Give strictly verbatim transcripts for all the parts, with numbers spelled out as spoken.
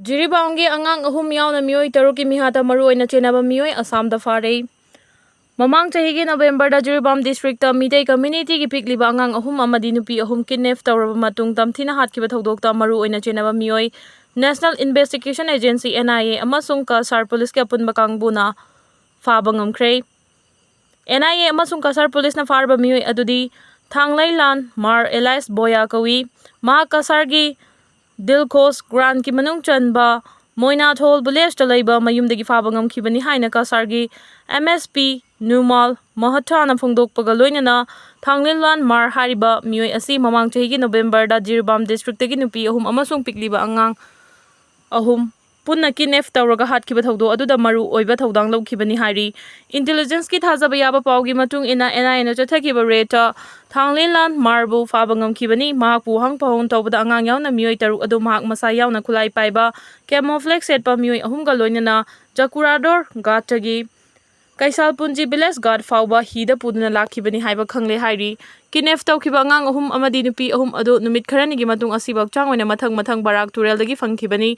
ꯖꯤꯔꯤꯕꯥꯝꯒꯤ ꯑꯉꯥꯡ ꯑꯍꯨꯝ ꯌꯥꯎꯅ ꯃꯤꯑꯣꯏ ꯇꯔꯨꯛꯀꯤ ꯃꯤꯍꯥꯠꯇ ꯃꯔꯨ ꯑꯣꯏꯅ ꯆꯦꯟꯅꯕ ꯃꯤꯑꯣꯏ ꯑꯁꯥꯝꯗ ꯐꯥꯔꯦ꯫ ꯃꯃꯥꯡ ꯆꯍꯤꯒꯤ ꯅꯕꯦꯝꯕꯔꯗ ꯖꯤꯔꯤꯕꯥꯝ ꯗꯤꯁꯇ꯭ꯔꯤꯛꯇ ꯃꯤꯇꯩ ꯀꯝꯃ꯭ꯌꯨꯅꯤꯇꯤꯒꯤ ꯄꯤꯛꯂꯤꯕ ꯑꯉꯥꯡ ꯑꯍꯨꯝ ꯑꯃꯗꯤ ꯅꯨꯄꯤ ꯑꯍꯨꯝ ꯀꯤꯗꯅꯦꯞ ꯇꯧꯔꯕ ꯃꯇꯨꯡ ꯇꯝꯊꯤꯅ ꯍꯥꯠꯈꯤꯕ ꯊꯧꯗꯣꯛꯇ ꯃꯔꯨ ꯑꯣꯏꯅ ꯆꯦꯟꯅꯕ ꯃꯤꯑꯣꯏ National Investigation Agency, N I A, ꯑꯃꯁꯨꯡ ꯀꯁꯥꯔ ꯄꯨꯂꯤꯁꯀꯤ ꯑꯄꯨꯟꯕ ꯀꯥꯡꯕꯨꯅ ꯐꯥꯕ ꯉꯝꯈ꯭ꯔꯦ꯫ N I A ꯑꯃꯁꯨꯡ ꯀꯁꯥꯔ ꯄꯨꯂꯤꯁꯅ ꯐꯥꯔꯕ ꯃꯤꯑꯣꯏ ꯑꯗꯨꯗꯤ ꯊꯥꯡꯂꯩꯂꯥꯟ ꯃꯥꯔ alias ꯕꯣꯌꯥ ꯀꯧꯏ꯫ ꯃꯍꯥꯛ ꯀꯁꯥꯔꯒꯤ ꯗꯤꯜꯈꯣꯁ ꯒ꯭ꯔꯥꯟꯀꯤ ꯃꯅꯨꯡ ꯆꯟꯕ ꯃꯣꯏꯅꯥꯊꯣꯜ ꯚꯤꯂꯦꯖꯇ ꯂꯩꯕ ꯃꯌꯨꯝꯗꯒꯤ ꯐꯥꯕ ꯉꯝꯈꯤꯕꯅꯤ ꯍꯥꯏꯅ ꯀꯁꯥꯔꯒꯤ M S P ꯅꯨꯃꯥꯜ ꯃꯍꯊꯥꯅ ꯐꯣꯡꯗꯣꯛꯄꯒ ꯂꯣꯏꯅꯅ ꯊꯥꯡꯂꯩꯂꯥꯟ ꯃꯥꯔ ꯍꯥꯏꯔꯤꯕ ꯃꯤꯑꯣꯏ ꯑꯁꯤ ꯃꯃꯥꯡ ꯆꯍꯤꯒꯤ ꯅꯕꯦꯝꯕꯔꯗ ꯖꯤꯔꯤꯕꯥꯝ ꯗꯤꯁꯇ꯭ꯔꯤꯛꯇꯒꯤ ꯅꯨꯄꯤ ꯑꯍꯨꯝ ꯑꯃꯁꯨꯡ ꯄꯤꯛꯂꯤꯕ ꯑꯉꯥꯡ ꯑꯍꯨꯝ ꯄꯨꯟꯅ ꯀꯤꯗꯅꯦꯞ ꯇꯧꯔꯒ ꯍꯥꯠꯈꯤꯕ ꯊꯧꯗꯣꯛ ꯑꯗꯨꯗ ꯃꯔꯨ ꯑꯣꯏꯕ ꯊꯧꯗꯥꯡ ꯂꯧꯈꯤꯕꯅꯤ ꯍꯥꯏꯔꯤ꯫ ꯏꯟꯇꯦꯂꯤꯖꯦꯟꯁꯀꯤ ꯊꯥꯖꯕ ꯌꯥꯕ ꯄꯥꯎꯒꯤ ꯃꯇꯨꯡ ꯏꯟꯅ N I A ꯅ ꯆꯠꯊꯈꯤꯕ ꯔꯦꯗꯇ ꯊꯥꯡꯂꯦꯟꯂꯥꯟ ꯃꯥꯔꯕꯨ ꯐꯥꯕ ꯉꯝꯈꯤꯕꯅꯤ꯫ ꯃꯍꯥꯛꯄꯨ ꯋꯥꯍꯪ ꯄꯥꯎꯍꯪ ꯇꯧꯕꯗ ꯑꯉꯥꯡ ꯌꯥꯎꯅ ꯃꯤꯑꯣꯏ ꯇꯔꯨꯛ ꯑꯗꯨ ꯃꯍꯥꯛ ꯃꯁꯥ ꯌꯥꯎꯅ ꯈꯨꯠꯂꯥꯏ ꯄꯥꯏꯕ camouflage ꯁꯦꯠꯄ ꯃꯤꯑꯣꯏ ꯑꯍꯨꯝꯒ ꯂꯣꯏꯅꯅ ꯆꯀꯨꯔꯥꯗꯣꯔ ꯒꯥꯠꯇꯒꯤ ꯀꯩꯁꯥꯜꯄꯨꯟꯖꯤ ꯚꯤꯂꯦꯖ ꯒꯥꯠ ꯐꯥꯎꯕ ꯍꯤꯗ ꯄꯨꯗꯨꯅ ꯂꯥꯛꯈꯤꯕꯅꯤ ꯍꯥꯏꯕ ꯈꯪꯂꯦ ꯍꯥꯏꯔꯤ꯫ ꯀꯤꯗꯅꯦꯞ ꯇꯧꯈꯤꯕ ꯑꯉꯥꯡ ꯑꯍꯨꯝ ꯑꯃꯗꯤ ꯅꯨꯄꯤ ꯑꯍꯨꯝ ꯑꯗꯨ ꯅꯨꯃꯤꯠ ꯈꯔꯅꯤꯒꯤ ꯃꯇꯨꯡ ꯑꯁꯤꯕꯨ ꯍꯛꯆꯥꯡ ꯑꯣꯏꯅ ꯃꯊꯪ ꯃꯊꯪ ꯕꯔꯥꯛ ꯇꯨꯔꯦꯜꯗꯒꯤ ꯐꯪꯈꯤꯕꯅꯤ꯫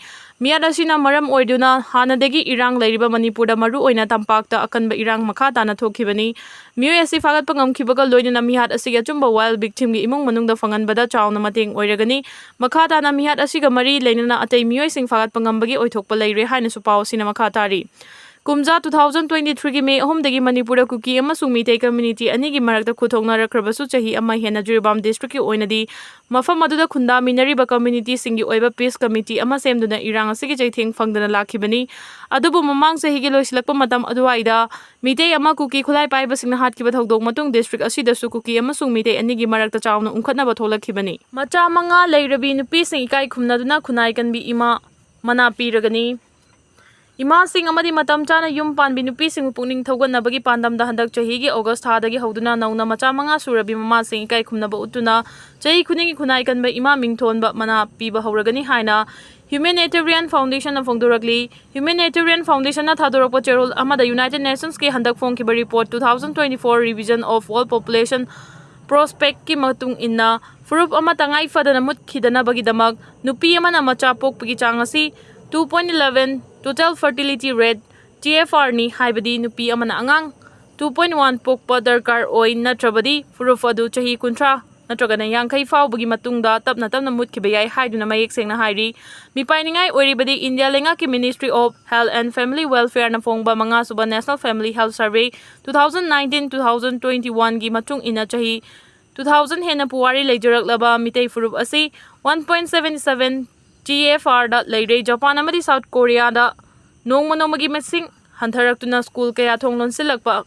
ꯃꯤꯍꯥꯠ ꯑꯁꯤꯅ ꯃꯔꯝ ꯑꯣꯏꯗꯨꯅ ꯍꯥꯟꯅꯗꯒꯤ ꯏꯔꯥꯡ ꯂꯩꯔꯤꯕ ꯃꯅꯤꯄꯨꯔꯗ ꯃꯔꯨ ꯑꯣꯏꯅ ꯇꯝꯄꯥꯛꯇ ꯑꯀꯟꯕ ꯏꯔꯥꯡ ꯃꯈꯥ ꯇꯥꯅ ꯊꯣꯛꯈꯤꯕꯅꯤ꯫ ꯃꯤꯑꯣꯏ ꯑꯁꯤ ꯐꯥꯒꯠꯄ ꯉꯝꯈꯤꯕꯒ ꯂꯣꯏꯅꯅ ꯃꯤꯍꯥꯠ ꯑꯁꯤꯒꯤ ꯑꯆꯨꯝꯕ wild victim ꯒꯤ ꯏꯃꯨꯡ ꯃꯅꯨꯡꯗ ꯐꯪꯍꯟꯕꯗ ꯆꯥꯎꯅ ꯃꯇꯦꯡ ꯑꯣꯏꯔꯒꯅꯤ꯫ ꯃꯈꯥ ꯇꯥꯅ ꯃꯤꯍꯥꯠ ꯑꯁꯤꯒ ꯃꯔꯤ ꯂꯩꯅꯅ ꯑꯇꯩ ꯃꯤꯑꯣꯏꯁꯤꯡ ꯐꯥꯒꯠꯄ ꯉꯝꯕꯒꯤ ꯑꯣꯏꯊꯣꯛꯄ ꯂꯩꯔꯦ ꯍꯥꯏꯅꯁꯨ ꯄꯥꯎ ꯑꯁꯤꯅ ꯃꯈꯥ ꯇꯥꯔꯤ꯫ ꯀꯨꯝꯖꯥ two thousand twenty three ꯒꯤ ꯃꯦ ꯑꯍꯨꯝꯗꯒꯤ ꯃꯅꯤꯄꯨꯔꯗ ꯀꯨꯀꯤ ꯑꯃꯁꯨꯡ ꯃꯤꯇꯩ ꯀꯝꯃ꯭ꯌꯨꯅꯤꯇꯤ ꯑꯅꯤꯒꯤ ꯃꯔꯛꯇ ꯈꯨꯠꯊꯣꯛꯅꯔꯛꯈ꯭ꯔꯕꯁꯨ ꯆꯍꯤ ꯑꯃ ꯍꯦꯟꯅ ꯖꯤꯔꯤꯕꯥꯝ ꯗꯤꯁꯇ꯭ꯔꯤꯛꯀꯤ ꯑꯣꯏꯅꯗꯤ ꯃꯐꯝ ꯑꯗꯨꯗ ꯈꯨꯟꯗꯥꯃꯤꯟꯅꯔꯤꯕ ꯀꯝꯃ꯭ꯌꯨꯅꯤꯇꯤꯁꯤꯡꯒꯤ ꯑꯣꯏꯕ ꯄꯤꯁ ꯀꯃꯤꯇꯤ ꯑꯃ ꯁꯦꯝꯗꯨꯅ ꯏꯔꯥꯡ ꯑꯁꯤꯒꯤ ꯆꯩꯊꯦꯡ ꯐꯪꯗꯅ ꯂꯥꯛꯈꯤꯕꯅꯤ꯫ ꯑꯗꯨꯕꯨ ꯃꯃꯥꯡ ꯆꯍꯤꯒꯤ ꯂꯣꯏꯁꯤꯜꯂꯛꯄ ꯃꯇꯝ ꯑꯗꯨꯋꯥꯏꯗ ꯃꯤꯇꯩ ꯑꯃ ꯀꯨꯀꯤ ꯈꯨꯠꯂꯥꯏ ꯄꯥꯏꯕꯁꯤꯡꯅ ꯍꯥꯠꯈꯤꯕ ꯊꯧꯗꯣꯛ ꯃꯇꯨꯡ ꯗꯤꯁꯇ꯭ꯔꯤꯛ ꯑꯁꯤꯗꯁꯨ ꯀꯨꯀꯤ ꯑꯃꯁꯨꯡ ꯃꯤꯇꯩ ꯑꯅꯤꯒꯤ ꯃꯔꯛꯇ ꯆꯥꯎꯅ ꯎꯪꯈꯠꯅꯕ ꯊꯣꯛꯂꯛꯈꯤꯕꯅꯤ꯫ ꯃꯆꯥ ꯃꯉꯥ ꯂꯩꯔꯕꯤ ꯅꯨꯄꯤꯁꯤꯡ ꯏꯀꯥꯏ ꯈꯨꯝꯅꯗꯨꯅ ꯈꯨꯟꯅꯥꯏ ꯀꯟꯕꯤ ꯏꯃꯥ ꯃꯅꯥ ꯄꯤꯔꯒꯅꯤ꯫ ꯏꯃꯥꯁꯤꯡ ꯑꯃꯗꯤ ꯃꯇꯝ ꯆꯥꯅ ꯌꯨꯝ ꯄꯥꯟꯕꯤ ꯅꯨꯄꯤꯁꯤꯡꯕꯨ ꯄꯨꯛꯅꯤꯡ ꯊꯧꯒꯠꯅꯕꯒꯤ ꯄꯥꯟꯗꯝꯗ ꯍꯟꯗꯛ ꯆꯍꯤꯒꯤ ꯑꯣꯒꯁ ꯊꯥꯗꯒꯤ ꯍꯧꯗꯨꯅ ꯅꯧꯅ ꯃꯆꯥ ꯃꯉꯥ ꯁꯨꯔꯕꯤ ꯃꯃꯥꯁꯤꯡ ꯏꯀꯥꯏ ꯈꯨꯝꯅꯕ ꯎꯠꯇꯨꯅ ꯆꯍꯤ ꯈꯨꯗꯤꯡꯒꯤ ꯈꯨꯟꯅꯥꯏ ꯀꯟꯕ ꯏꯃꯥ ꯃꯤꯡꯊꯣꯟꯕ ꯃꯅꯥ ꯄꯤꯕ ꯍꯧꯔꯒꯅꯤ ꯍꯥꯏꯅ Humanitarian Foundation ꯅ ꯐꯣꯡꯗꯣꯔꯛꯂꯤ꯫ Humanitarian Foundation ꯅ ꯊꯥꯗꯣꯔꯛꯄ ꯆꯦꯔꯣꯜ ꯑꯃꯗ United Nations ꯀꯤ ꯍꯟꯗꯛ ꯐꯣꯡꯈꯤꯕ report two thousand twenty four Revision of World Population Prospect ꯀꯤ ꯃꯇꯨꯡ ꯏꯟꯅ, ꯐꯨꯔꯨꯞ ꯑꯃ ꯇꯉꯥꯏ ꯐꯗꯅ ꯃꯨꯠꯈꯤꯗꯅꯕꯒꯤꯗꯃꯛ ꯅꯨꯄꯤ ꯑꯃꯅ ꯃꯆꯥ ꯄꯣꯛꯄꯒꯤ ꯆꯥꯡ ꯑꯁꯤ Two point eleven, total fertility rate, T F R ꯅꯤ, ꯍꯥꯏꯕꯗꯤ ꯅꯨꯄꯤ ꯑꯃꯅ ꯑꯉꯥꯡ two point one ꯄꯣꯛꯄ ꯗꯔꯀꯥꯔ ꯑꯣꯏ, ꯅꯠꯇ꯭ꯔꯕꯗꯤ ꯐꯨꯔꯨꯞ ꯑꯗꯨ ꯆꯍꯤ ꯀꯨꯟꯊ꯭ꯔꯥ ꯅꯠꯇ꯭ꯔꯒꯅ ꯌꯥꯡꯈꯩ ꯐꯥꯎꯕꯒꯤ ꯃꯇꯨꯡꯗ ꯇꯞꯅ ꯇꯞꯅ ꯃꯨꯠꯈꯤꯕ ꯌꯥꯏ ꯍꯥꯏꯗꯨꯅ ꯃꯌꯦꯛ ꯁꯦꯡꯅ ꯍꯥꯏꯔꯤ꯫ ꯃꯤꯄꯥꯏꯅꯤꯡꯉꯥꯏ ꯑꯣꯏꯔꯤꯕꯗꯤ ꯏꯟꯗꯤꯌꯥ ꯂꯩꯉꯥꯛꯀꯤ Ministry of Health and Family Welfare ꯅ ꯐꯣꯡꯕ ꯃꯉꯥꯁꯨꯕ National Family Health Survey two thousand nineteen, two thousand twenty-one ꯒꯤ ꯃꯇꯨꯡ ꯏꯟꯅ ꯆꯍꯤ two thousand ꯍꯦꯟꯅ ꯄꯨꯋꯥꯔꯤ ꯂꯩꯖꯔꯛꯂꯕ ꯃꯤꯇꯩ ꯐꯨꯔꯨꯞ ꯑꯁꯤ one point seven seven T F R ꯗ ꯂꯩꯔꯦ꯫ ꯖꯄꯥꯟ ꯑꯃꯗꯤ ꯁꯥꯎꯠ ꯀꯣꯔꯤꯌꯥꯗ ꯅꯣꯡꯃ ꯅꯣꯡꯃꯒꯤ ꯃꯁꯤꯡ ꯍꯟꯊꯔꯛꯇꯨꯅ ꯁ꯭ꯀꯨꯜ ꯀꯌꯥ ꯊꯣꯡ ꯂꯣꯟꯁꯤꯜꯂꯛꯄ,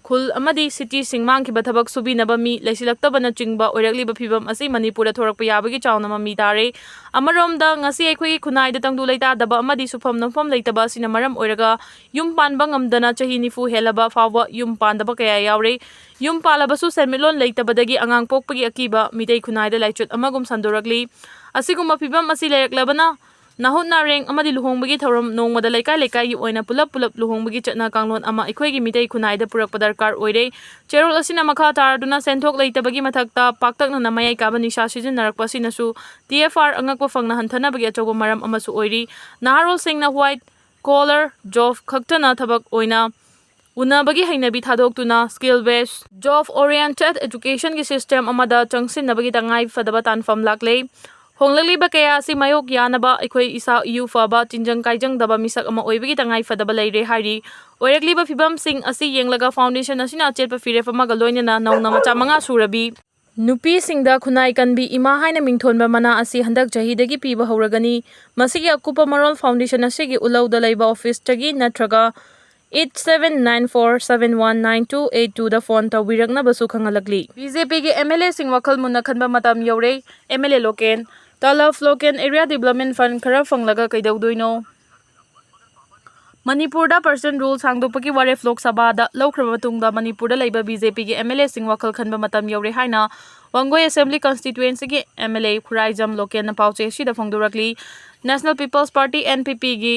ꯈꯨꯜ ꯑꯃꯗꯤ ꯁꯤꯇꯤꯁꯤꯡ ꯃꯥꯡꯈꯤꯕ, ꯊꯕꯛ ꯁꯨꯕꯤꯅꯕ ꯃꯤ ꯂꯩꯁꯤꯜꯂꯛꯇꯕꯅꯆꯤꯡꯕ ꯑꯣꯏꯔꯛꯂꯤꯕ ꯐꯤꯚꯝ ꯑꯁꯤ ꯃꯅꯤꯄꯨꯔꯗ ꯊꯣꯔꯛꯄ ꯌꯥꯕꯒꯤ ꯆꯥꯎꯅ ꯃꯃꯤ ꯇꯥꯔꯦ꯫ ꯑꯃꯔꯣꯝꯗ, ꯉꯁꯤ ꯑꯩꯈꯣꯏꯒꯤ ꯈꯨꯟꯅꯥꯏꯗ ꯇꯪꯗꯨ ꯂꯩꯇꯥꯗꯕ ꯑꯃꯗꯤ ꯁꯨꯐꯝ ꯅꯣꯝꯐꯝ ꯂꯩꯇꯕ ꯑꯁꯤꯅ ꯃꯔꯝ ꯑꯣꯏꯔꯒ ꯌꯨꯝ ꯄꯥꯟꯕ ꯉꯝꯗꯅ ꯆꯍꯤ ꯅꯤꯐꯨ ꯍꯦꯜꯂꯕ ꯐꯥꯎꯕ ꯌꯨꯝ ꯄꯥꯟꯗꯕ ꯀꯌꯥ ꯌꯥꯎꯔꯦ꯫ ꯌꯨꯝ ꯄꯥꯜꯂꯕꯁꯨ ꯁꯦꯟꯃꯤꯠꯂꯣꯟ ꯂꯩꯇꯕꯗꯒꯤ ꯑꯉꯥꯡ ꯄꯣꯛꯄꯒꯤ ꯑꯀꯤꯕ ꯃꯤꯇꯩ ꯈꯨꯟꯅꯥꯏꯗ ꯂꯥꯏꯆꯠ ꯑꯃꯒꯨꯝ ꯁꯟꯗꯣꯔꯛꯂꯤ꯫ ꯑꯁꯤꯒꯨꯝꯕ ꯐꯤꯚꯝ ꯑꯁꯤ ꯂꯩꯔꯛꯂꯕꯅ ꯅꯥꯍꯨꯠ ꯅꯥꯔꯦꯡ ꯑꯃꯗꯤ ꯂꯨꯍꯣꯡꯕꯒꯤ ꯊꯧꯔꯝ ꯅꯣꯡꯃꯗ ꯂꯩꯀꯥꯏ ꯂꯩꯀꯥꯏꯒꯤ ꯑꯣꯏꯅ ꯄꯨꯂꯞ ꯄꯨꯂꯞ ꯂꯨꯍꯣꯡꯕꯒꯤ ꯆꯠꯅ ꯀꯥꯡꯂꯣꯟ ꯑꯃ ꯑꯩꯈꯣꯏꯒꯤ ꯃꯤꯇꯩ ꯈꯨꯟꯅꯥꯏꯗ ꯄꯨꯔꯛꯄ ꯗꯔꯀꯥꯔ ꯑꯣꯏꯔꯦ꯫ ꯆꯦꯔꯣꯜ ꯑꯁꯤꯅ ꯃꯈꯥ ꯇꯥꯔꯗꯨꯅ ꯁꯦꯟꯊꯣꯛ ꯂꯩꯇꯕꯒꯤ ꯃꯊꯛꯇ ꯄꯥꯛꯇꯛꯅꯅ ꯃꯌꯥꯏ ꯀꯥꯕ ꯅꯤꯁꯥ ꯁꯤꯖꯤꯟꯅꯔꯛꯄ ꯑꯁꯤꯅꯁꯨ T F R ꯑꯉꯛꯄ ꯐꯪꯅ ꯍꯟꯊꯅꯕꯒꯤ ꯑꯆꯧꯕ ꯃꯔꯝ ꯑꯃꯁꯨ ꯑꯣꯏꯔꯤ꯫ ꯅꯍꯥꯔꯣꯜꯁꯤꯡꯅ white collar job ꯈꯛꯇꯅ ꯊꯕꯛ ꯑꯣꯏꯅ ꯎꯅꯕꯒꯤ ꯍꯩꯅꯕꯤ ꯊꯥꯗꯣꯛꯇꯨꯅ skill based job oriented education ꯒꯤ system ꯑꯃꯗ ꯆꯪꯁꯤꯟꯅꯕꯒꯤ ꯇꯉꯥꯏ ꯐꯗꯕ ꯇꯥꯟꯐꯝ ꯂꯥꯛꯂꯦ꯫ ꯍꯣꯡꯂꯛꯂꯤꯕ ꯀꯌꯥ ꯑꯁꯤ ꯃꯥꯌꯣꯛ ꯌꯥꯅꯕ ꯑꯩꯈꯣꯏ ꯏꯁꯥ ꯏꯌꯨ ꯐꯕ, ꯇꯤꯟꯖꯪ ꯀꯥꯏꯖꯪꯗꯕ ꯃꯤꯁꯛ ꯑꯃ ꯑꯣꯏꯕꯒꯤ ꯇꯉꯥꯏ ꯐꯗꯕ ꯂꯩꯔꯦ ꯍꯥꯏꯔꯤ꯫ ꯑꯣꯏꯔꯛꯂꯤꯕ ꯐꯤꯚꯝꯁꯤꯡ ꯑꯁꯤ ꯌꯦꯡꯂꯒ foundation ꯑꯁꯤꯅ ꯑꯆꯦꯠꯄ ꯐꯤꯔꯦꯞ ꯑꯃꯒ ꯂꯣꯏꯅꯅ ꯅꯧꯅ ꯃꯆꯥ ꯃꯉꯥ ꯁꯨꯔꯕꯤ ꯅꯨꯄꯤꯁꯤꯡꯗ ꯈꯨꯟꯅꯥꯏ ꯀꯟꯕꯤ ꯏꯃꯥ ꯍꯥꯏꯅ ꯃꯤꯡꯊꯣꯟꯕ ꯃꯅꯥ ꯑꯁꯤ ꯍꯟꯗꯛ ꯆꯍꯤꯗꯒꯤ ꯄꯤꯕ ꯍꯧꯔꯒꯅꯤ꯫ ꯃꯁꯤꯒꯤ ꯑꯀꯨꯞꯄ ꯃꯔꯣꯜ foundation ꯑꯁꯤꯒꯤ ꯎꯂꯧꯗ ꯂꯩꯕ office ꯇꯒꯤ ꯅꯠꯇ꯭ꯔꯒ eight seven nine four seven one nine two eight two ꯗ phone ꯇꯧꯕꯤꯔꯛꯅꯕꯁꯨ ꯈꯪꯍꯜꯂꯛꯂꯤ꯫ B J P ꯒꯤ M L A ꯁꯤꯡ ꯋꯥꯈꯜ ꯃꯨꯟꯅ ꯈꯟꯕ ꯃꯇꯝ ꯌꯧꯔꯦ꯫ M L A ꯂꯣꯀꯦꯟ, ꯇꯂꯕ ꯂꯣꯀꯦꯟ area development fund ꯈꯔ ꯐꯪꯂꯒ ꯀꯩꯗꯧꯗꯣꯏꯅꯣ? ꯃꯅꯤꯄꯨꯔꯗ Percent Rule ꯁꯥꯡꯗꯣꯛꯄꯒꯤ ꯋꯥꯔꯦꯞ ꯂꯣꯛ ꯁꯚꯥꯗ ꯂꯧꯈ꯭ꯔꯕ ꯃꯇꯨꯡꯗ ꯃꯅꯤꯄꯨꯔꯗ ꯂꯩꯕ B J P ꯒꯤ M L A ꯁꯤꯡ ꯋꯥꯈꯜ ꯈꯟꯕ ꯃꯇꯝ ꯌꯧꯔꯦ ꯍꯥꯏꯅ ꯋꯥꯡꯒꯣꯏ Assembly Constituency ꯒꯤ M L A ꯈꯨꯔꯥꯏꯖꯝ ꯂꯣꯀꯦꯟꯅ ꯄꯥꯎꯆꯦ ꯑꯁꯤꯗ ꯐꯣꯡꯗꯣꯔꯛꯂꯤ꯫ National People's Party, N P P ꯒꯤ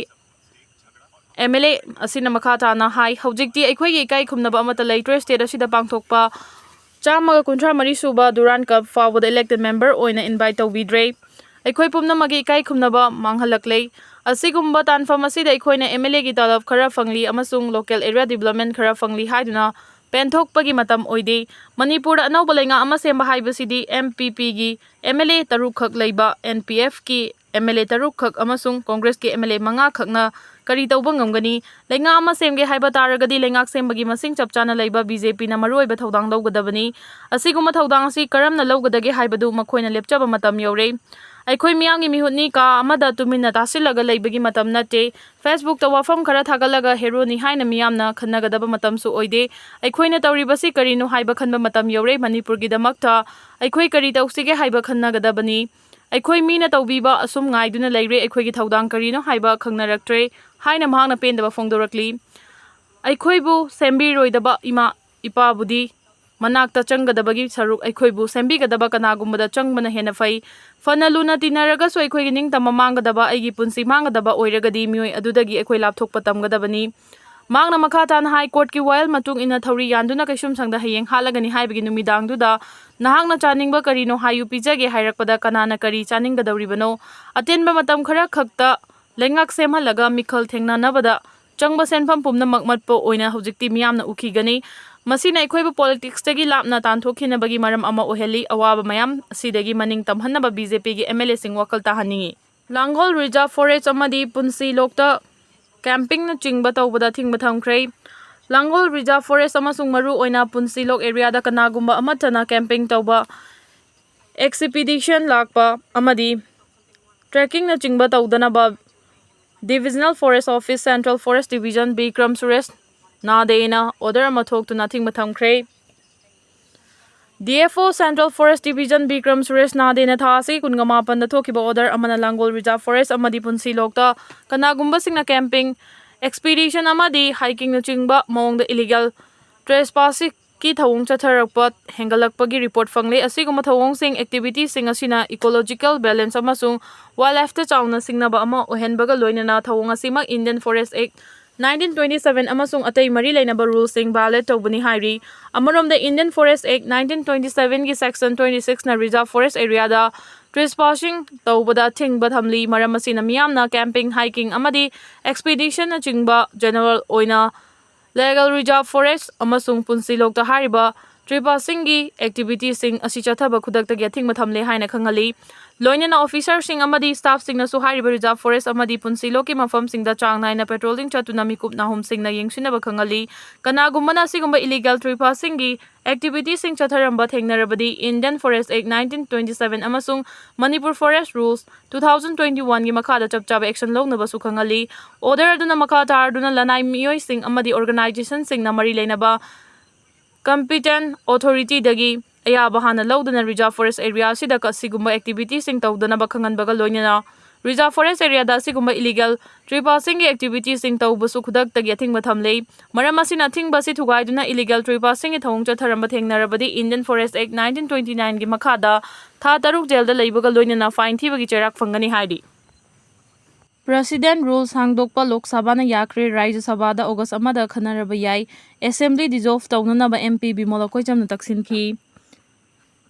M L A ꯑꯁꯤꯅ ꯃꯈꯥ ꯇꯥꯅ ꯍꯥꯏ, ꯍꯧꯖꯤꯛꯇꯤ ꯑꯩꯈꯣꯏꯒꯤ ꯏꯀꯥꯏ ꯈꯨꯝꯅꯕ ꯑꯃꯠꯇ ꯂꯩꯇ꯭ꯔꯦ꯫ State ꯑꯁꯤꯗ ꯄꯥꯡꯊꯣꯛꯄ ꯆꯥꯝꯃꯒ ꯀꯨꯟꯊ꯭ꯔꯥ ꯃꯔꯤ ꯁꯨꯕ Durand Cup ꯐꯥꯎꯕꯗ elected member ꯑꯣꯏꯅ invite ꯇꯧꯕꯤꯗ꯭ꯔꯦ꯫ ꯑꯩꯈꯣꯏ ꯄꯨꯝꯅꯃꯛꯀꯤ ꯏꯀꯥꯏ ꯈꯨꯝꯅꯕ ꯃꯥꯡꯍꯜꯂꯛꯂꯦ꯫ ꯑꯁꯤꯒꯨꯝꯕ ꯇꯥꯟꯐꯝ ꯑꯁꯤꯗ ꯑꯩꯈꯣꯏꯅ M L A ꯒꯤ ꯇꯂꯕ ꯈꯔ ꯐꯪꯂꯤ ꯑꯃꯁꯨꯡ local area development ꯈꯔ ꯐꯪꯂꯤ ꯍꯥꯏꯗꯨꯅ ꯄꯦꯟꯊꯣꯛꯄꯒꯤ ꯃꯇꯝ ꯑꯣꯏꯗꯦ꯫ ꯃꯅꯤꯄꯨꯔꯗ ꯑꯅꯧꯕ ꯂꯩꯉꯥꯛ ꯑꯃ ꯁꯦꯝꯕ ꯍꯥꯏꯕꯁꯤꯗꯤ M P P ꯒꯤ M L A ꯇꯔꯨꯛꯈꯛ ꯂꯩꯕ, N P F ꯀꯤ M L A ꯇꯔꯨꯛꯈꯛ ꯑꯃꯁꯨꯡ ꯀꯣꯡꯒ꯭ꯔꯦꯁꯀꯤ M L A ꯃꯉꯥꯈꯛꯅ ꯀꯔꯤ ꯇꯧꯕ ꯉꯝꯒꯅꯤ? ꯂꯩꯉꯥꯛ ꯑꯃ ꯁꯦꯝꯒꯦ ꯍꯥꯏꯕ ꯇꯥꯔꯒꯗꯤ ꯂꯩꯉꯥꯛ ꯁꯦꯝꯕꯒꯤ ꯃꯁꯤꯡ ꯆꯞ ꯆꯥꯅ ꯂꯩꯕ B J P ꯅ ꯃꯔꯨꯑꯣꯏꯕ ꯊꯧꯗꯥꯡ ꯂꯧꯒꯗꯕꯅꯤ꯫ ꯑꯁꯤꯒꯨꯝꯕ ꯊꯧꯗꯥꯡ ꯑꯁꯤ ꯀꯔꯝꯅ ꯂꯧꯒꯗꯒꯦ ꯍꯥꯏꯕꯗꯨ ꯃꯈꯣꯏꯅ ꯂꯦꯞꯆꯕ ꯃꯇꯝ ꯌꯧꯔꯦ꯫ ꯑꯩꯈꯣꯏ ꯃꯤꯌꯥꯝꯒꯤ ꯃꯤꯍꯨꯠꯅꯤ, ꯀꯥ ꯑꯃꯗ ꯇꯨꯃꯤꯟꯅ ꯇꯥꯁꯤꯜꯂꯒ ꯂꯩꯕꯒꯤ ꯃꯇꯝ ꯅꯠꯇꯦ꯫ Facebook ꯇ ꯋꯥꯐꯝ ꯈꯔ ꯊꯥꯒꯠꯂꯒ heroꯅꯤ ꯍꯥꯏꯅ ꯃꯤꯌꯥꯝꯅ ꯈꯟꯅꯒꯗꯕ ꯃꯇꯝꯁꯨ ꯑꯣꯏꯗꯦ꯫ ꯑꯩꯈꯣꯏꯅ ꯇꯧꯔꯤꯕꯁꯤ ꯀꯔꯤꯅꯣ ꯍꯥꯏꯕ ꯈꯟꯕ ꯃꯇꯝ ꯌꯧꯔꯦ꯫ ꯃꯅꯤꯄꯨꯔꯒꯤꯗꯃꯛꯇ ꯑꯩꯈꯣꯏ ꯀꯔꯤ ꯇꯧꯁꯤꯒꯦ ꯍꯥꯏꯕ ꯈꯟꯅꯒꯗꯕꯅꯤ꯫ ꯑꯩꯈꯣꯏ ꯃꯤꯅ ꯇꯧꯕꯤꯕ ꯑꯁꯨꯝ ꯉꯥꯏꯗꯨꯅ ꯂꯩꯔꯦ, ꯑꯩꯈꯣꯏꯒꯤ ꯊꯧꯗꯥꯡ ꯀꯔꯤꯅꯣ ꯍꯥꯏꯕ ꯈꯪꯅꯔꯛꯇ꯭ꯔꯦ ꯍꯥꯏꯅ ꯃꯍꯥꯛꯅ ꯄꯦꯟꯗꯕ ꯐꯣꯡꯗꯣꯔꯛꯂꯤ꯫ ꯑꯩꯈꯣꯏꯕꯨ ꯁꯦꯝꯕꯤꯔꯣꯏꯗꯕ ꯏꯃꯥ ꯏꯄꯥꯕꯨꯗꯤ ꯃꯅꯥꯛꯇ ꯆꯪꯒꯗꯕꯒꯤ ꯁꯔꯨꯛ ꯑꯩꯈꯣꯏꯕꯨ ꯁꯦꯝꯕꯤꯒꯗꯕ ꯀꯅꯥꯒꯨꯝꯕꯗ ꯆꯪꯕꯅ ꯍꯦꯟꯅ ꯐꯩ꯫ ꯐꯅ ꯂꯨꯅ ꯇꯤꯟꯅꯔꯒꯁꯨ ꯑꯩꯈꯣꯏꯒꯤ ꯅꯤꯡꯇꯝꯕ ꯃꯥꯡꯒꯗꯕ, ꯑꯩꯒꯤ ꯄꯨꯟꯁꯤ ꯃꯥꯡꯒꯗꯕ ꯑꯣꯏꯔꯒꯗꯤ ꯃꯤꯑꯣꯏ ꯑꯗꯨꯗꯒꯤ ꯑꯩꯈꯣꯏ ꯂꯥꯞꯊꯣꯛꯄ ꯇꯝꯒꯗꯕꯅꯤ꯫ ꯃꯍꯥꯛꯅ ꯃꯈꯥ ꯇꯥꯅ High Court ꯀꯤ ꯋꯥꯌꯦꯜ ꯃꯇꯨꯡ ꯏꯟꯅ ꯊꯧꯔꯤ ꯌꯥꯟꯗꯨꯅ ꯀꯩꯁꯨꯝꯁꯪꯗ ꯍꯌꯦꯡ ꯍꯥꯠꯂꯒꯅꯤ ꯍꯥꯏꯕꯒꯤ ꯅꯨꯃꯤꯗꯥꯡꯗꯨꯗ ꯅꯍꯥꯛꯅ ꯆꯥꯅꯤꯡꯕ ꯀꯔꯤꯅꯣ ꯍꯥꯏꯌꯨ, ꯄꯤꯖꯒꯦ ꯍꯥꯏꯔꯛꯄꯗ ꯀꯅꯥꯅ ꯀꯔꯤ ꯆꯥꯅꯤꯡꯒꯗꯧꯔꯤꯕꯅꯣ? ꯑꯇꯦꯟꯕ ꯃꯇꯝ ꯈꯔ ꯈꯛꯇ ꯂꯩꯉꯥꯛ ꯁꯦꯝꯍꯜꯂꯒ ꯃꯤꯈꯜ ꯊꯦꯡꯅꯅꯕꯗ ꯆꯪꯕ ꯁꯦꯟꯐꯝ ꯄꯨꯝꯅꯃꯛ ꯃꯠꯄ ꯑꯣꯏꯅ ꯍꯧꯖꯤꯛꯇꯤ ꯃꯤꯌꯥꯝꯅ ꯎꯈꯤꯒꯅꯤ꯫ ꯃꯁꯤꯅ ꯑꯩꯈꯣꯏꯕꯨ politics ꯇꯒꯤ ꯂꯥꯞꯅ ꯇꯥꯟꯊꯣꯛꯈꯤꯅꯕꯒꯤ ꯃꯔꯝ ꯑꯃ ꯑꯣꯏꯍꯜꯂꯤ꯫ ꯑꯋꯥꯕ ꯃꯌꯥꯝ ꯑꯁꯤꯗꯒꯤ ꯃꯅꯤꯡ ꯇꯝꯍꯟꯅꯕ B J P ꯒꯤ M L A ꯁꯤꯡ ꯋꯥꯈꯜ ꯇꯥꯍꯟꯅꯤꯡꯏ꯫ ꯂꯥꯡꯒꯣꯜ Reserve Forest ꯑꯃꯗꯤ ꯄꯨꯟꯁꯤꯂꯣꯛꯇ camping ꯅꯆꯤꯡꯕ ꯇꯧꯕꯗ ꯑꯊꯤꯡꯕ ꯊꯝꯈ꯭ꯔꯦ꯫ ꯂꯥꯡꯒꯣꯜ Reserve Forest ꯑꯃꯁꯨꯡ ꯃꯔꯨꯑꯣꯏꯅ ꯄꯨꯟꯁꯤꯂꯣꯛ area ꯗ ꯀꯅꯥꯒꯨꯝꯕ ꯑꯃꯠꯇꯅ camping ꯇꯧꯕ, expedition ꯂꯥꯛꯄ ꯑꯃꯗꯤ trekking ꯅꯆꯤꯡꯕ ꯇꯧꯗꯅꯕ Divisional Forest Office, Central Forest Division, Bikram Suresh ꯅꯥꯗꯦꯅ order ꯑꯃ ꯊꯣꯛꯇꯨꯅ ꯑꯊꯤꯡꯕ ꯊꯝꯈ꯭ꯔꯦ꯫ D F O, Central Forest Division, Bikram Suresh ꯅꯥꯗꯦꯅ ꯊꯥ ꯑꯁꯤ ꯀꯨꯟꯒ ꯃꯥꯄꯟꯗ ꯊꯣꯛꯈꯤꯕ order ꯑꯃꯅ ꯂꯥꯡꯒꯣꯜ Reserve Forest ꯑꯃꯗꯤ ꯄꯨꯟꯁꯤꯂꯣꯛꯇ ꯀꯅꯥꯒꯨꯝꯕꯁꯤꯡꯅ camping, expedition ꯑꯃꯗꯤ hiking ꯅꯆꯤꯡꯕ ꯃꯑꯣꯡꯗ illegal trespass ꯀꯤ ꯊꯧꯑꯣꯡ ꯆꯠꯊꯔꯛꯄ ꯍꯦꯟꯒꯠꯂꯛꯄꯒꯤ report ꯐꯪꯂꯦ꯫ ꯑꯁꯤꯒꯨꯝꯕ ꯊꯧꯑꯣꯡꯁꯤꯡ, activity ꯁꯤꯡ ꯑꯁꯤꯅ ecological balance ꯑꯃꯁꯨꯡ wildlife ꯇ ꯆꯥꯎꯅ ꯁꯤꯡꯅꯕ ꯑꯃ ꯑꯣꯏꯍꯟꯕꯒ ꯂꯣꯏꯅꯅ ꯊꯧꯑꯣꯡ ꯑꯁꯤꯃꯛ Indian Forest Act nineteen twenty seven ꯑꯃꯁꯨꯡ ꯑꯇꯩ ꯃꯔꯤ ꯂꯩꯅꯕ rule ꯁꯤꯡ violate ꯇꯧꯕꯅꯤ ꯍꯥꯏꯔꯤ꯫ ꯑꯃꯔꯣꯝꯗ Indian Forest Act nineteen twenty seven ꯒꯤ section twenty six ꯅ reserve forest area ꯗ ꯇ꯭ꯔꯦꯁꯄꯥꯁꯤꯡ ꯇꯧꯕꯗ ꯑꯊꯤꯡꯕ ꯊꯝꯂꯤ꯫ ꯃꯔꯝ ꯑꯁꯤꯅ ꯃꯤꯌꯥꯝꯅ ꯀꯦꯝꯄꯤꯡ, ꯍꯥꯏꯀꯤꯡ ꯑꯃꯗꯤ ꯑꯦꯛꯁꯄꯤꯗꯤꯁꯟꯅꯆꯤꯡꯕ ꯖꯦꯅꯔꯦꯜ ꯑꯣꯏꯅ ꯂꯦꯒꯦꯜ ꯔꯤꯖꯥꯔꯚ ꯐꯣꯔꯦꯁ ꯑꯃꯁꯨꯡ ꯄꯨꯟꯁꯤꯂꯣꯛꯇ ꯍꯥꯏꯔꯤꯕ ꯇ꯭ꯔꯦꯁꯄꯥꯁꯤꯡꯒꯤ ꯑꯦꯛꯇꯤꯚꯤꯇꯤꯁꯤꯡ ꯑꯁꯤ ꯆꯠꯊꯕ ꯈꯨꯗꯛꯇꯒꯤ ꯑꯊꯤꯡꯕ ꯊꯝꯂꯦ ꯍꯥꯏꯅ ꯈꯪꯍꯜꯂꯤ꯫ ꯂꯣꯏꯅꯅ ꯑꯣꯐꯤꯁꯥꯔꯁꯤꯡ ꯑꯃꯗꯤ ꯁ꯭ꯇꯥꯐꯁꯤꯡꯅꯁꯨ ꯍꯥꯏꯔꯤꯕ ꯔꯤꯖꯥꯔꯚ ꯐꯣꯔꯦꯁ ꯑꯃꯗꯤ ꯄꯨꯟꯁꯤꯂꯣꯛꯀꯤ ꯃꯐꯝꯁꯤꯡꯗ ꯆꯥꯡ ꯅꯥꯏꯅ ꯄꯦꯇ꯭ꯔꯣꯂꯤꯡ ꯆꯠꯇꯨꯅ ꯃꯤꯀꯨꯞ ꯅꯥꯍꯨꯝꯁꯤꯡꯅ ꯌꯦꯡꯁꯤꯟꯅꯕ ꯈꯪꯍꯜꯂꯤ꯫ ꯀꯅꯥꯒꯨꯝꯕꯅ ꯑꯁꯤꯒꯨꯝꯕ illegal ꯇ꯭ꯔꯦꯁꯄꯥꯁꯤꯡꯒꯤ ꯑꯦꯛꯇꯤꯚꯤꯇꯤꯁꯤꯡ ꯆꯠꯊꯔꯝꯕ ꯊꯦꯡꯅꯔꯕꯗꯤ Indian Forest Act nineteen twenty seven ꯑꯃꯁꯨꯡ Manipur Forest Rules two thousand twenty one ꯒꯤ ꯃꯈꯥꯗ ꯆꯞ ꯆꯥꯕ ꯑꯦꯛꯁꯟ ꯂꯧꯅꯕꯁꯨ ꯈꯪꯍꯜꯂꯤ꯫ ꯑꯣꯔꯗꯔ ꯑꯗꯨꯅ ꯃꯈꯥ ꯇꯥꯔꯗꯨꯅ ꯂꯅꯥꯏ ꯃꯤꯑꯣꯏꯁꯤꯡ ꯑꯃꯗꯤ ꯑꯣꯔꯒꯅꯥꯏꯖꯦꯁꯟꯁꯤꯡꯅ ꯃꯔꯤ ꯂꯩꯅꯕ ꯀꯝꯄꯤꯇꯦꯟ ꯑꯣꯊꯣꯔꯤꯇꯤꯗꯒꯤ ꯑꯌꯥꯕ ꯍꯥꯟꯅ ꯂꯧꯗꯨꯅ ꯔꯤꯖꯥꯔꯚ ꯐꯣꯔꯦꯁ ꯑꯦꯔꯤꯌꯥ ꯑꯁꯤꯗ ꯑꯁꯤꯒꯨꯝꯕ ꯑꯦꯛꯇꯤꯚꯤꯇꯤꯁꯤꯡ ꯇꯧꯗꯅꯕ ꯈꯪꯍꯟꯕꯒ ꯂꯣꯏꯅꯅ ꯔꯤꯖꯥꯔꯚ ꯐꯣꯔꯦꯁ ꯑꯦꯔꯤꯌꯥꯗ ꯑꯁꯤꯒꯨꯝꯕ ꯏꯂꯤꯒꯦꯜ ꯇ꯭ꯔꯦꯁꯄꯥꯁꯤꯡꯒꯤ ꯑꯦꯛꯇꯤꯚꯤꯇꯤꯁꯤꯡ ꯇꯧꯕꯁꯨ ꯈꯨꯗꯛꯇꯒꯤ ꯑꯊꯤꯡꯕ ꯊꯝꯂꯤ꯫ ꯃꯔꯝ ꯑꯁꯤꯅ ꯑꯊꯤꯡꯕ ꯑꯁꯤ ꯊꯨꯒꯥꯏꯗꯨꯅ ꯏꯂꯤꯒꯦꯜ ꯇ꯭ꯔꯦꯁꯄꯥꯁꯤꯡꯒꯤ ꯊꯧꯑꯣꯡ ꯆꯠꯊꯔꯝꯕ ꯊꯦꯡꯅꯔꯕꯗꯤ Indian Forest Act nineteen twenty nine ꯒꯤ ꯃꯈꯥꯗ ꯊꯥ ꯇꯔꯨꯛ ꯖꯦꯜꯗ ꯂꯩꯕꯒ ꯂꯣꯏꯅꯅ ꯐꯥꯏꯟ ꯊꯤꯕꯒꯤ ꯆꯩꯔꯥꯛ ꯐꯪꯒꯅꯤ ꯍꯥꯏꯔꯤ꯫ ꯄ꯭ꯔꯦꯁꯤꯗꯦꯟ ꯔꯨꯜ ꯁꯥꯡꯗꯣꯛꯄ ꯂꯣꯛ ꯁꯚꯥꯅ ꯌꯥꯈ꯭ꯔꯦ, ꯔꯥꯖ꯭ꯌ ꯁꯚꯥꯗ ꯑꯣꯒꯁ ꯑꯃꯗ ꯈꯟꯅꯔꯕ ꯌꯥꯏ꯫ ꯑꯦꯁꯦꯝꯕ꯭ꯂꯤ ꯗꯤꯖꯣꯜꯚ ꯇꯧꯅꯅꯕ ꯑꯦꯝ ꯄꯤ ꯕꯤꯃꯣꯜ ꯑꯀꯣꯏꯆꯝꯅ ꯇꯛꯁꯤꯟꯈꯤ꯫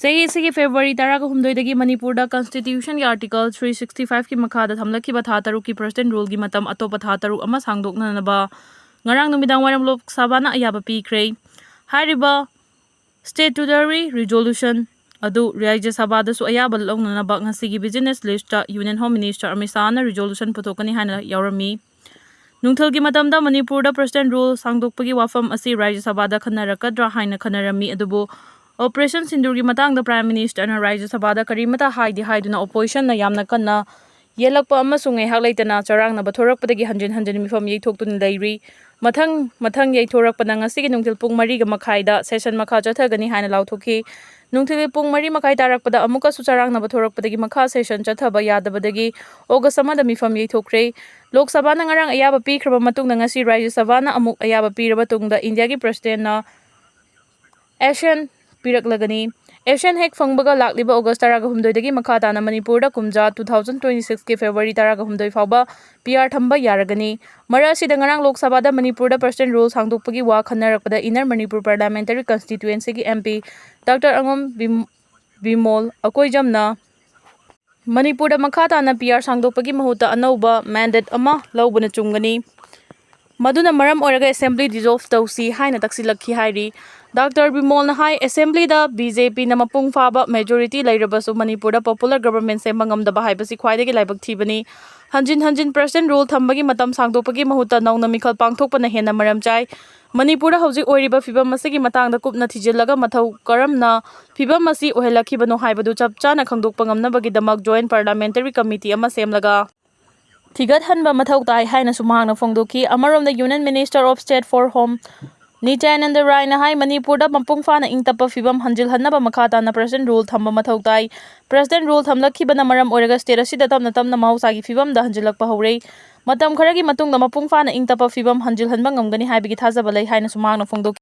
ꯆꯍꯤ ꯑꯁꯤꯒꯤ ꯐꯦꯕ꯭ꯔꯨꯋꯥꯔꯤ ꯇꯔꯥꯒ ꯍꯨꯝꯗꯣꯏꯗꯒꯤ ꯃꯅꯤꯄꯨꯔꯗ ꯀꯟꯁꯇꯤꯇ꯭ꯌꯨꯁꯟꯒꯤ ꯑꯥꯔꯇꯤꯀꯜ three sixty five ꯀꯤ ꯃꯈꯥꯗ ꯊꯝꯂꯛꯈꯤꯕ ꯊꯥ ꯇꯔꯨꯛꯀꯤ ꯄ꯭ꯔꯦꯁꯤꯗꯦꯟ ꯔꯨꯜꯒꯤ ꯃꯇꯝ ꯑꯇꯣꯞꯄ ꯊꯥ ꯇꯔꯨꯛ ꯑꯃ ꯁꯥꯡꯗꯣꯛꯅꯅꯕ ꯉꯔꯥꯡ ꯅꯨꯃꯤꯗꯥꯡ ꯋꯥꯏꯔꯝ ꯂꯣꯛ ꯁꯚꯥꯅ ꯑꯌꯥꯕ ꯄꯤꯈ꯭ꯔꯦ꯫ ꯍꯥꯏꯔꯤꯕ ꯁ꯭ꯇꯦꯇꯨꯇꯔꯤ ꯔꯤꯖꯣꯂꯨꯁꯟ ꯑꯗꯨ ꯔꯥꯖ꯭ꯌ ꯁꯚꯥꯗꯁꯨ ꯑꯌꯥꯕ ꯂꯧꯅꯅꯕ ꯉꯁꯤꯒꯤ business list union home minister Amit ꯁꯥꯍꯅ ꯔꯤꯖꯣꯂꯨꯁꯟ ꯄꯨꯊꯣꯛꯀꯅꯤ ꯍꯥꯏꯅ ꯌꯥꯎꯔꯝꯃꯤ꯫ ꯅꯨꯡꯊꯤꯜꯒꯤ ꯃꯇꯝꯗ ꯃꯅꯤꯄꯨꯔꯗ ꯄ꯭ꯔꯦꯁꯤꯗꯦꯟ ꯔꯨꯜ ꯁꯥꯡꯗꯣꯛꯄꯒꯤ ꯋꯥꯐꯝ ꯑꯁꯤ ꯔꯥꯖ꯭ꯌ ꯁꯚꯥꯗ ꯈꯟꯅꯔꯛꯀꯗ꯭ꯔꯥ ꯍꯥꯏꯅ ꯈꯟꯅꯔꯝꯃꯤ, ꯑꯗꯨꯕꯨ ꯑꯣꯄꯔꯦꯁꯟ ꯁꯤꯟꯗꯨꯔꯒꯤ ꯃꯇꯥꯡꯗ ꯄ꯭ꯔꯥꯏꯝ ꯃꯤꯅꯤꯁꯇꯔꯅ ꯔꯥꯖ꯭ꯌ ꯁꯚꯥꯗ ꯀꯔꯤꯃꯇ ꯍꯥꯏꯗꯦ ꯍꯥꯏꯗꯨꯅ ꯑꯣꯄꯣꯖꯤꯁꯟꯅ ꯌꯥꯝꯅ ꯀꯟꯅ ꯌꯦꯜꯂꯛꯄ ꯑꯃꯁꯨꯡ ꯉꯥꯏꯍꯥꯛ ꯂꯩꯇꯅ ꯆꯔꯥꯡꯅꯕ ꯊꯣꯔꯛꯄꯗꯒꯤ ꯍꯟꯖꯤꯟ ꯍꯟꯖꯤꯟ ꯃꯤꯐꯝ ꯌꯩꯊꯣꯛꯇꯨꯅ ꯂꯩꯔꯤ꯫ ꯃꯊꯪ ꯃꯊꯪ ꯌꯩꯊꯣꯔꯛꯄꯅ ꯉꯁꯤꯒꯤ ꯅꯨꯡꯊꯤꯜ ꯄꯨꯡ ꯃꯔꯤꯒ ꯃꯈꯥꯏꯗ ꯁꯦꯁꯟ ꯃꯈꯥ ꯆꯠꯊꯒꯅꯤ ꯍꯥꯏꯅ ꯂꯥꯎꯊꯣꯛꯈꯤ꯫ ꯅꯨꯡꯊꯤꯜꯒꯤ ꯄꯨꯡ ꯃꯔꯤ ꯃꯈꯥꯏ ꯇꯥꯔꯛꯄꯗ ꯑꯃꯨꯛꯀꯁꯨ ꯆꯔꯥꯡꯅꯕ ꯊꯣꯔꯛꯄꯗꯒꯤ ꯃꯈꯥ ꯁꯦꯁꯟ ꯆꯠꯊꯕ ꯌꯥꯗꯕꯗꯒꯤ ꯑꯣꯒꯁ ꯑꯃꯗ ꯃꯤꯐꯝ ꯌꯩꯊꯣꯛꯈ꯭ꯔꯦ꯫ ꯂꯣꯛ ꯁꯚꯥꯅ ꯉꯔꯥꯡ ꯑꯌꯥꯕ ꯄꯤꯈ꯭ꯔꯕ ꯃꯇꯨꯡꯗ ꯉꯁꯤ ꯔꯥꯖ꯭ꯌ ꯁꯚꯥꯅ ꯑꯃꯨꯛ ꯑꯌꯥꯕ ꯄꯤꯔꯕ ꯇꯨꯡꯗ ꯏꯟꯗꯤꯌꯥꯒꯤ ꯄ꯭ꯔꯦꯁꯤꯗꯦꯟꯅ ꯑꯦꯁꯦꯟ ꯄꯤꯔꯛꯂꯒꯅꯤ꯫ ꯑꯦꯁꯦꯟ ꯍꯦꯛ ꯐꯪꯕꯒ ꯂꯥꯛꯂꯤꯕ ꯑꯣꯒꯁ ꯇꯔꯥꯒ ꯍꯨꯝꯗꯣꯏꯗꯒꯤ ꯃꯈꯥ ꯇꯥꯅ ꯃꯅꯤꯄꯨꯔꯗ ꯀꯨꯝꯖꯥ two thousand twenty six ꯀꯤ ꯐꯦꯕ꯭ꯔꯨꯋꯥꯔꯤ ꯇꯔꯥꯒ ꯍꯨꯝꯗꯣꯏ ꯐꯥꯎꯕ ꯄꯤ ꯑꯥꯔ ꯊꯝꯕ ꯌꯥꯔꯒꯅꯤ꯫ ꯃꯔꯛ ꯑꯁꯤꯗ ꯉꯔꯥꯡ ꯂꯣꯛ ꯁꯚꯥꯗ ꯃꯅꯤꯄꯨꯔꯗ ꯄ꯭ꯔꯦꯁꯤꯗꯦꯟ ꯔꯨꯜ ꯁꯥꯡꯗꯣꯛꯄꯒꯤ ꯋꯥ ꯈꯟꯅꯔꯛꯄꯗ ꯏꯟꯅꯔ ꯃꯅꯤꯄꯨꯔ ꯄꯥꯔꯂꯤꯌꯥꯃꯦꯟꯇꯔꯤ ꯀꯟꯁꯇꯤꯇ꯭ꯌꯨꯑꯦꯟꯁꯤꯒꯤ ꯑꯦꯝ ꯄꯤ ꯗꯥꯛꯇꯔ ꯑꯉꯝ ꯕꯤꯝ-, ꯕꯤꯃꯣꯜ ꯑꯀꯣꯏꯖꯝꯅ ꯃꯅꯤꯄꯨꯔꯗ ꯃꯈꯥ ꯇꯥꯅ ꯄꯤ ꯑꯥꯔ ꯁꯥꯡꯗꯣꯛꯄꯒꯤ ꯃꯍꯨꯠꯇ ꯑꯅꯧꯕ ꯃꯦꯟꯗꯦꯠ ꯑꯃ ꯂꯧꯕꯅ ꯆꯨꯝꯒꯅꯤ꯫ ꯃꯗꯨꯅ ꯃꯔꯝ ꯑꯣꯏꯔꯒ ꯑꯦꯁꯦꯝꯕ꯭ꯂꯤ ꯗꯤꯖꯣꯜꯐ ꯇꯧꯁꯤ ꯍꯥꯏꯅ ꯇꯛꯁꯤꯜꯂꯛꯈꯤ ꯍꯥꯏꯔꯤ꯫ ꯗꯥꯛꯇꯔ ꯕꯤꯃꯣꯜꯅ ꯍꯥꯏ, ꯑꯦꯁꯦꯝꯕ꯭ꯂꯤꯗ ꯕꯤ ꯖꯦ ꯄꯤꯅ ꯃꯄꯨꯡ ꯐꯥꯕ ꯃꯦꯖꯣꯔꯤꯇꯤ ꯂꯩꯔꯕꯁꯨ ꯃꯅꯤꯄꯨꯔꯗ ꯄꯣꯄꯨꯂꯔ ꯒꯕꯔꯟꯃꯦꯟ ꯁꯦꯝꯕ ꯉꯝꯗꯕ ꯍꯥꯏꯕꯁꯤ ꯈ꯭ꯋꯥꯏꯗꯒꯤ ꯂꯥꯏꯕꯛ ꯊꯤꯕꯅꯤ꯫ ꯍꯟꯖꯤꯟ ꯍꯟꯖꯤꯟ ꯄ꯭ꯔꯁꯤꯗꯦꯟ ꯔꯨꯜ ꯊꯝꯕꯒꯤ ꯃꯇꯝ ꯁꯥꯡꯗꯣꯛꯄꯒꯤ ꯃꯍꯨꯠꯇ ꯅꯧꯅ ꯃꯤꯈꯜ ꯄꯥꯡꯊꯣꯛꯄꯅ ꯍꯦꯟꯅ ꯃꯔꯝ ꯆꯥꯏ꯫ ꯃꯅꯤꯄꯨꯔꯗ ꯍꯧꯖꯤꯛ ꯑꯣꯏꯔꯤꯕ ꯐꯤꯕꯝ ꯑꯁꯤꯒꯤ ꯃꯇꯥꯡꯗ ꯀꯨꯞꯅ ꯊꯤꯖꯤꯜꯂꯒ ꯃꯊꯧ ꯀꯔꯝꯅ ꯐꯤꯕꯝ ꯑꯁꯤ ꯑꯣꯏꯍꯜꯂꯛꯈꯤꯕꯅꯣ ꯍꯥꯏꯕꯗꯨ ꯆꯞ ꯆꯥꯅ ꯈꯪꯗꯣꯛꯄ ꯉꯝꯅꯕꯒꯤꯗꯃꯛ ꯖꯣꯏꯟꯠ ꯄꯥꯔꯂꯤꯌꯥꯃꯦꯟꯇꯔꯤ ꯀꯃꯤꯇꯤ ꯑꯃ ꯁꯦꯝꯂꯒ ꯊꯤꯒꯠꯍꯟꯕ ꯃꯊꯧ ꯇꯥꯏ ꯍꯥꯏꯅꯁꯨ ꯃꯍꯥꯛꯅ ꯐꯣꯡꯗꯣꯛꯈꯤ꯫ ꯑꯃꯔꯣꯝꯗ Union Minister of State for Home ꯅꯤꯇ꯭ꯌꯥꯅꯟꯗ ꯔꯥꯏꯅ ꯍꯥꯏ, ꯃꯅꯤꯄꯨꯔꯗ ꯃꯄꯨꯡ ꯐꯥꯅ ꯏꯪ ꯇꯞꯄ ꯐꯤꯕꯝ ꯍꯟꯖꯤꯜꯍꯟꯅꯕ ꯃꯈꯥ ꯇꯥꯅ ꯄ꯭ꯔꯁꯤꯗꯦꯟ ꯔꯨꯜ ꯊꯝꯕ ꯃꯊꯧ ꯇꯥꯏ꯫ ꯄ꯭ꯔꯁꯤꯗꯦꯟ ꯔꯨꯜ ꯊꯝꯂꯛꯈꯤꯕꯅ ꯃꯔꯝ ꯑꯣꯏꯔꯒ ꯁ꯭ꯇꯦꯠ ꯑꯁꯤꯗ ꯇꯞꯅ ꯇꯞꯅ ꯃꯍꯧꯁꯥꯒꯤ ꯐꯤꯕꯝꯗ ꯍꯟꯖꯤꯜꯂꯛꯄ ꯍꯧꯔꯦ꯫ ꯃꯇꯝ ꯈꯔꯒꯤ ꯃꯇꯨꯡꯗ ꯃꯄꯨꯡ ꯐꯥꯅ ꯏꯪ ꯇꯞꯄ ꯐꯤꯕꯝ ꯍꯟꯖꯤꯜꯍꯟꯕ ꯉꯝꯒꯅꯤ ꯍꯥꯏꯕꯒꯤ ꯊꯥꯖꯕ ꯂꯩ ꯍꯥꯏꯅꯁꯨ ꯃꯍꯥꯛꯅ ꯐꯣꯡꯗꯣꯛꯈꯤ꯫